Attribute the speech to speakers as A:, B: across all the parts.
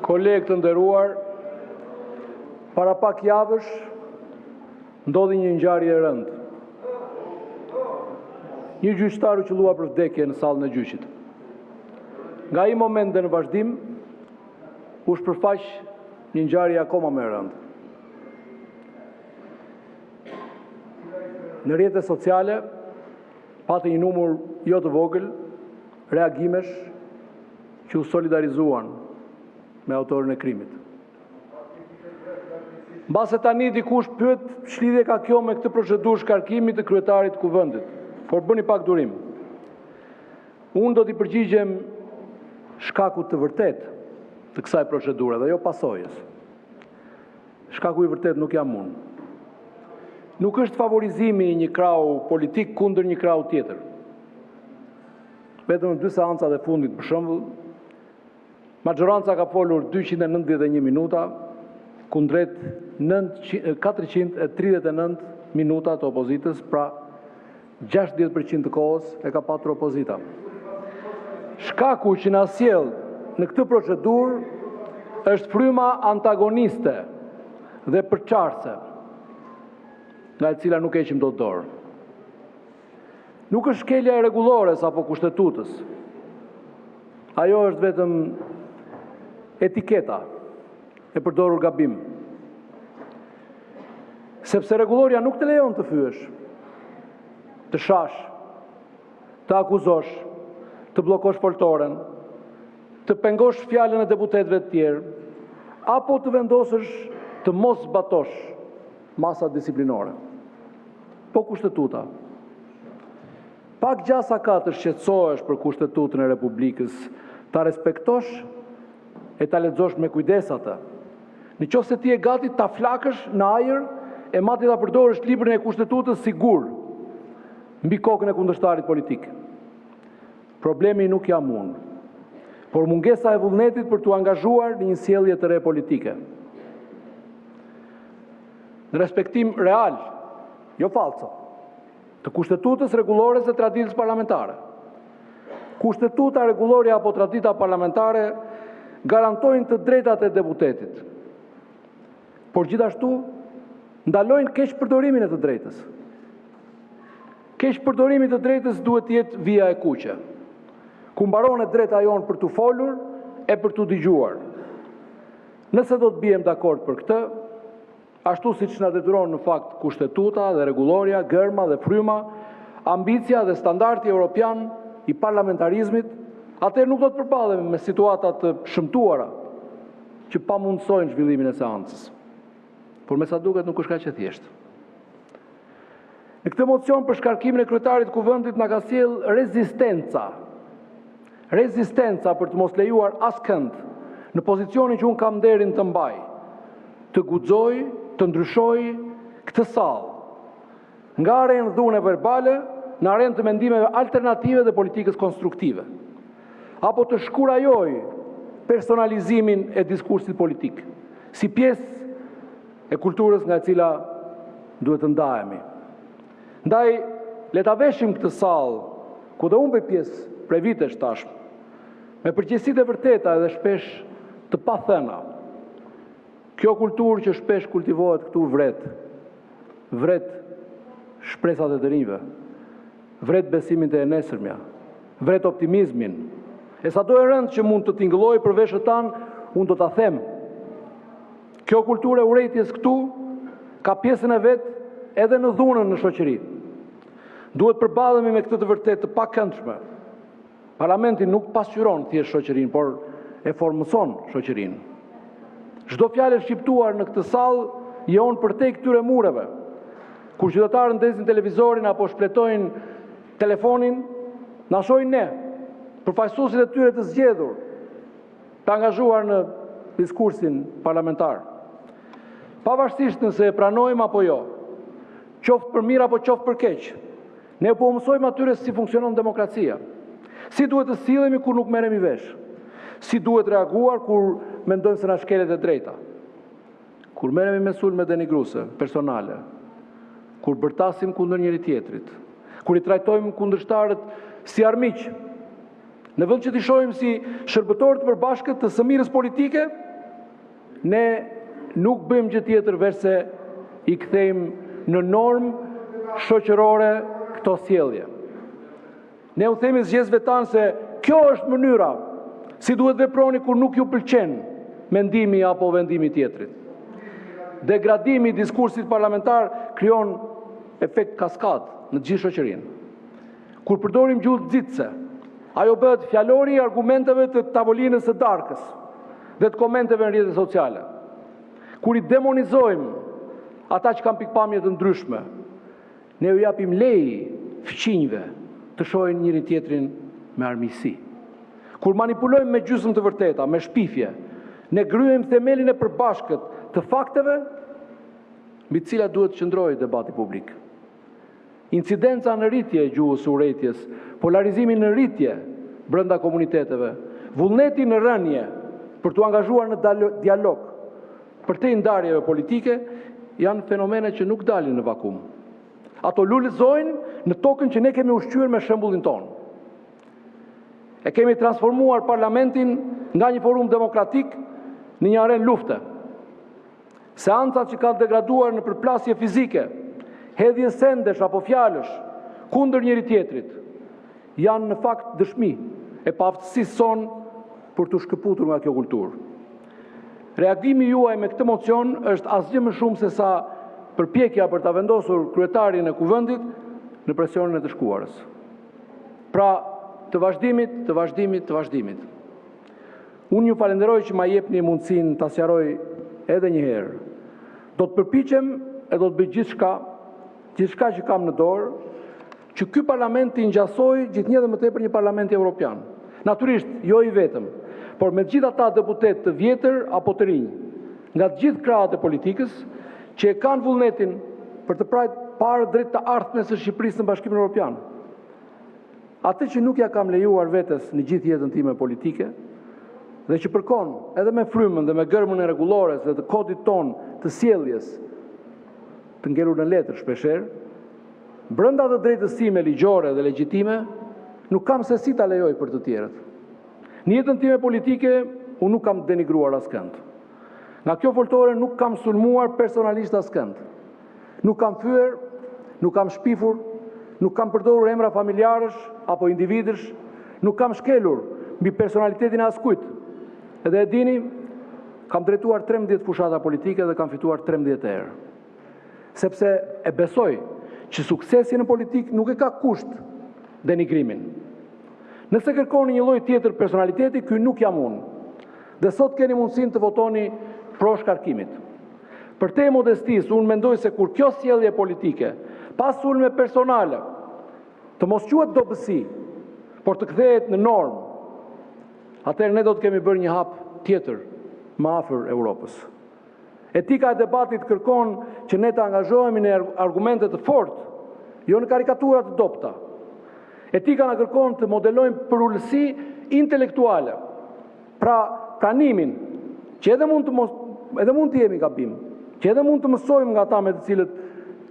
A: Kolegë të nderuar, Para pak javësh ndodhi një ngjarje e rëndë. Një gjyqtar u qëllua për vdekje në sallën e gjyqit. Nga ai moment dhe në vazhdim u shpërfaq një ngjarje akoma më e rëndë. Në rrjetet sociale pati një numër jo të vogël reagimesh që u solidarizuan me autorin e krimit. Mbase tani dikush pyet ç'lidhje ka kjo me këtë procedurë shkarkimi të kryetarit të Kuvendit, por bëni pak durim. Unë do t'i përgjigjem shkakut të vërtetë të kësaj procedure dhe jo pasojës. Shkaku i vërtetë nuk jam unë. Nuk është favorizimi i një krahu politik kundër një krahu tjetër. Vetëm në dy seancat e fundit, për shembull, Maxhoranca ka folur 291 minuta, kundrejt 439 minuta të opozitës, pra 60% të kohës e ka patur opozita. Shkaku që na sjell në këtë procedurë është fryma antagoniste dhe përçarëse, nga e cila nuk heqim dot dorë. Nuk është shkelja e Rregullores apo Kushtetutës. Ajo është vetëm etiketa e përdorur gabim. Sepse Rregullorja nuk të lejon të fyesh, të shash, të akuzosh, të bllokosh foltoren, të pengosh fjalën e deputetëve të tjerë apo të vendosësh të mos zbatosh masat disiplinore. Po Kushtetuta. Pak gjasa ka të shqetësohesh për Kushtetutën e Republikës, ta respektosh e ta lexosh me kujdes atë. Në qoftë se ti je gati ta flakësh në ajër e madje ta përdorësh librin e Kushtetutës si gur mbi kokën e kundërshtarit politik. Problemi nuk jam unë, por mungesa e vullnetit për t'u angazhuar në një sjellje të re politike. Në respektim real, jo fallco, të Kushtetutës, Rregullores dhe traditës parlamentare. Kushtetuta, Rregullorja apo tradita parlamentare garantojnë të drejtat e deputetit, por gjithashtu ndalojnë keqpërdorimin e të drejtës. Keqpërdorimi i të drejtës duhet të jetë vija e kuqe, ku mbaron e drejta jonë për të folur e për t'u dëgjuar. Nëse do të biem dakord për këtë, ashtu siç na detyron në fakt Kushtetuta dhe Rregullorja, germa dhe fryma, ambicia dhe standardi europian i parlamentarizmit, atëherë nuk do të përballemi me situata të shëmtuara që pamundësojnë zhvillimin e seancës. Por me sa duket nuk është kaq e thjeshtë. Në këtë mocion për shkarkimin e kryetarit të Kuvendit na ka sjellë rezistenca. Rezistenca për të mos lejuar askënd në pozicionin që unë kam nderin të mbaj, të guxojë të ndryshojë këtë sallë nga arenë dhune verbale në arenë të mendimeve alternative dhe politikës konstruktive, apo të shkurajojë personalizimin e diskursit politik, si pjesë e kulturës nga e cila duhet të ndahemi. Ndaj, le ta veshim këtë sallë, ku dhe unë bëj pjesë prej vitesh tashmë, me përgjegjësitë e vërteta edhe shpesh të pathëna. Kjo kulturë që shpesh kultivohet këtu vret, vret shpresat e të rinjve, vret besimin te e nesërmja, vret optimizmin. E sado e rëndë që mund të tingëllojë për veshët tanë, unë do ta them. Kjo kulturë e urrejtjes këtu ka pjesën e vet edhe në dhunën në shoqëri. Duhet të përballemi me këtë të vërtetë të pakëndshme. Parlamenti nuk pasqyron thjesht shoqërinë, por e formëson shoqërinë. Çdo fjalë e shqiptuar në këtë sallë jehon përtej këtyre mureve. Kur qytetarët ndezin televizorin apo shfletojnë telefonin, na shohin ne, përfaqësuesit e tyre të zgjedhur, të angazhuar në diskursin parlamentar. Pavarësisht nëse e pranojmë apo jo, qoftë për mirë apo qoftë për keq, ne po u mësojmë atyre si funksionon demokracia, si duhet të sillemi kur nuk merremi vesh, si duhet reaguar kur mendojmë se na shkelet e drejta. Kur merremi me sulme denigruese, personale, kur bërtasim kundër njëri-tjetrit, kur i trajtojmë kundërshtarët si armiq, në vend që t'i shohim si shërbëtorë të përbashkët të së mirës politike. Ne nuk bëjmë gjë tjetër veçse i kthejmë në normë shoqërore këto sjellje. Ne u themi zgjedhësve tanë se kjo është mënyra si duhet të veproni kur nuk ju pëlqen mendimi apo vendimi i tjetrit. Degradimi i diskursit parlamentar krijon efekt kaskadë në të gjithë shoqërinë. Kur përdorim gjuhë nxitëse, ajo bëhet fjalori i argumenteve të tavolinës së darkës dhe të komenteve në rrjetet sociale. Kur i demonizojmë ata që kanë pikëpamje të ndryshme, ne u japim leje fqinjëve të shohin njëri-tjetrin me armiqësi. Kur manipulojmë me gjysmë të vërteta, me shpifje, ne gërryejmë themelin e përbashkët të fakteve mbi të cilat duhet të qëndrojë debati publik. Incidenca në rritje e gjuhës së urrejtjes, polarizimi në rritje brenda komuniteteve, vullneti në rënie për t'u angazhuar në dialog përtej ndarjeve politike janë fenomene që nuk dalin në vakum. Ato lulëzojnë në tokën që ne kemi ushqyer me shembullin tonë. E kemi transformuar parlamentin nga një forum demokratik në një arenë lufte. Seancat që kanë degraduar në përplasje fizike, hedhje sendesh apo fjalësh kundër njëri-tjetrit, janë në fakt dëshmi e paaftësisë sonë për t'u shkëputur nga kjo kulturë. Reagimi juaj me këtë mocion është asgjë më shumë sesa përpjekja për ta vendosur kryetarin e Kuvendit në presionin e të shkuarës. Pra, të vazhdimit, të vazhdimit, të vazhdimit. Unë ju falenderoj që ma jepni mundësinë ta sqaroj edhe një herë. Do të përpiqem e do të bëj gjithçka, gjithçka që kam në dorë, që ky parlament t'i ngjasojë gjithnjë dhe më tepër një parlamenti europian. Natyrisht, jo i vetëm, por me të gjithë ata deputetë të vjetër apo të rinj, nga të gjithë krahët e politikës, që e kanë vullnetin për të parë drejt të ardhmes së Shqipërisë në Bashkimin Europian. Atë që nuk ia kam lejuar vetes në gjithë jetën time politike dhe që përkon edhe me frymën dhe me gërmën e rregullores dhe të kodit tonë të sjelljes, të ngelur në letër shpeshherë, brenda të drejtës sime ligjore dhe legjitime, nuk kam se si ta lejoj për të tjerët. Në jetën time politike unë nuk kam denigruar askënd. Nga kjo foltore nuk kam sulmuar personalisht askënd. Nuk kam fyer, nuk kam shpifur, nuk kam përdorur emra familjarësh apo individësh, nuk kam shkelur mbi personalitetin e askujt. Edhe e dini, kam drejtuar 13 fushata politike dhe kam fituar 13 herë. Sepse e besoj që suksesi në politikë nuk e ka kusht denigrimin. Nëse kërkoni një lloj tjetër personaliteti, ky nuk jam unë. Dhe sot keni mundësinë të votoni pro shkarkimit. Përtej modestisë, unë mendoj se kur kjo sjellje politike, pa sulme personale, të mos quhet dobësi, por të kthehet në normë, atëherë ne do të kemi bërë një hap tjetër më afër Europës. Etika e debatit kërkon që ne të angazhohemi në argumente të fortë, jo në karikatura të dobëta. Etika na kërkon të modelojmë përulësi intelektuale, pra pranimin që edhe mund të mos edhe mund të jemi gabim, që edhe mund të mësojmë nga ata me të cilët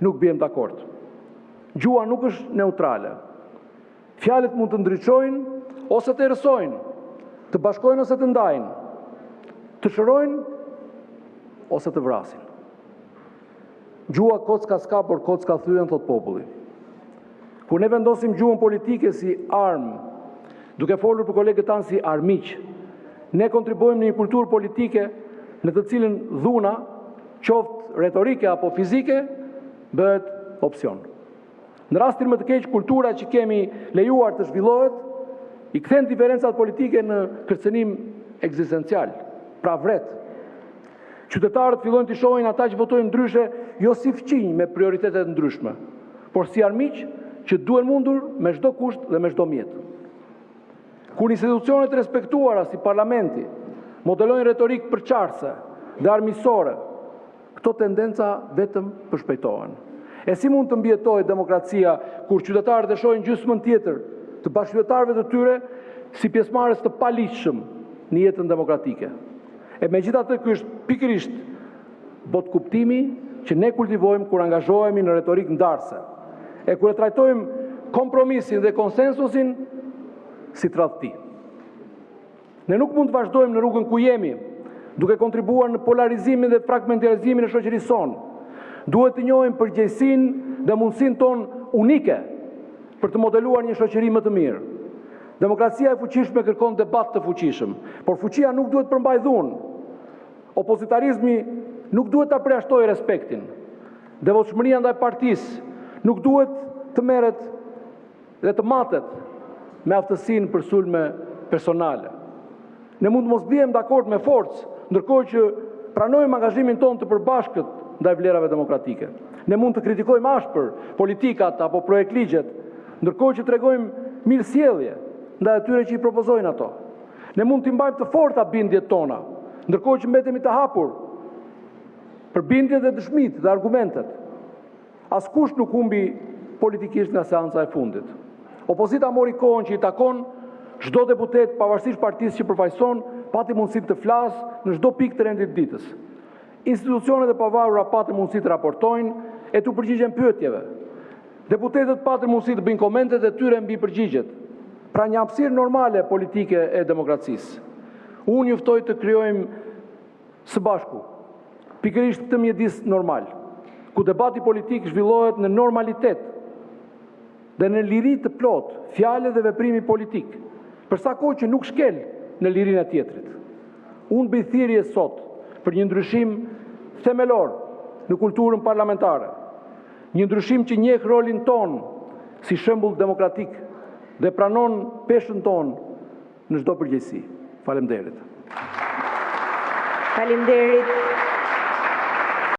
A: nuk biem dakord. Gjuha nuk është neutrale. Fjalët mund të ndriçojnë ose të errësojnë, të bashkojnë ose të ndajnë, të shërojnë ose të vrasin. Gjuha kocka s'ka, por kocka thyen, thotë populli. Kur ne vendosim gjuhën politike si armë, duke folur për kolegët tanë si armiq, ne kontribuojmë në një kulturë politike në të cilën dhuna, qoftë retorike apo fizike, bëhet opsion. Në rastin më të keq, kultura që kemi lejuar të zhvillohet i kthen diferencat politike në kërcënim ekzistencial, pra vret. Qytetarët fillojnë të shohin ata që votojnë ndryshe jo si fqinj me prioritete të ndryshme, por si armiq që duhen mundur me çdo kusht dhe me çdo mjet. Kur institucionet e respektuara si parlamenti modelojnë retorikë përçarëse dhe armiqësore, këto tendenca vetëm përshpejtohen. E si mund të mbijetojë demokracia kur qytetarët e shohin gjysmën tjetër të bashkëqytetarëve të tyre si pjesëmarrës të paligjshëm në jetën demokratike? E megjithatë ky është pikërisht botëkuptimi që ne kultivojmë kur angazhohemi në retorikë ndarëse, e kur e trajtojmë kompromisin dhe konsensusin si tradhti. Ne nuk mund të vazhdojmë në rrugën ku jemi, duke kontribuar në polarizimin dhe fragmentarizimin e shoqërisë sonë. Duhet të njohim përgjegjësinë dhe mundësinë tonë unike për të modeluar një shoqëri më të mirë. Demokracia e fuqishme kërkon debat të fuqishëm, por fuqia nuk duhet të përmbajë dhunë. Opozitarizmi nuk duhet ta përjashtojë respektin. Devotshmëria ndaj partisë nuk duhet të merret dhe të matet me aftësinë për sulme personale. Ne mund të mos biem dakord me forcë, ndërkohë që pranojmë angazhimin tonë të përbashkët ndaj vlerave demokratike. Ne mund të kritikojmë ashpër politikat apo projektligjet, ndërkohë që tregojmë mirësjellje ndaj atyre që i propozojnë ato. Ne mund t'i mbajmë të forta bindjet tona, ndërkohë që mbetemi të hapur për bindjet dhe dëshmitë dhe argumentet. Askush nuk humbi politikisht nga seanca e fundit. Opozita mori kohën që i takon, çdo deputet, pavarësisht partisë që përfaqëson, pati mundësinë të flasë në çdo pikë të rendit të ditës. Institucionet e pavarura patën mundësi të raportojnë e t'u përgjigjen pyetjeve. Deputetët patën mundësi të bëjnë komentet e tyre mbi përgjigjet. Pra një hapësirë normale politike e demokracisë. Unë ju ftoj të krijojmë së bashku pikërisht këtë mjedis normal, ku debati politik zhvillohet në normalitet dhe në liri të plotë fjale dhe veprimi politik, për sa kohë që nuk shkel në lirinë e tjetrit. Unë bëj thirrje sot për një ndryshim themelor në kulturën parlamentare, një ndryshim që njeh rolin tonë si shembull demokratik dhe pranon peshën tonë në çdo përgjegjësi. Faleminderit!
B: Faleminderit.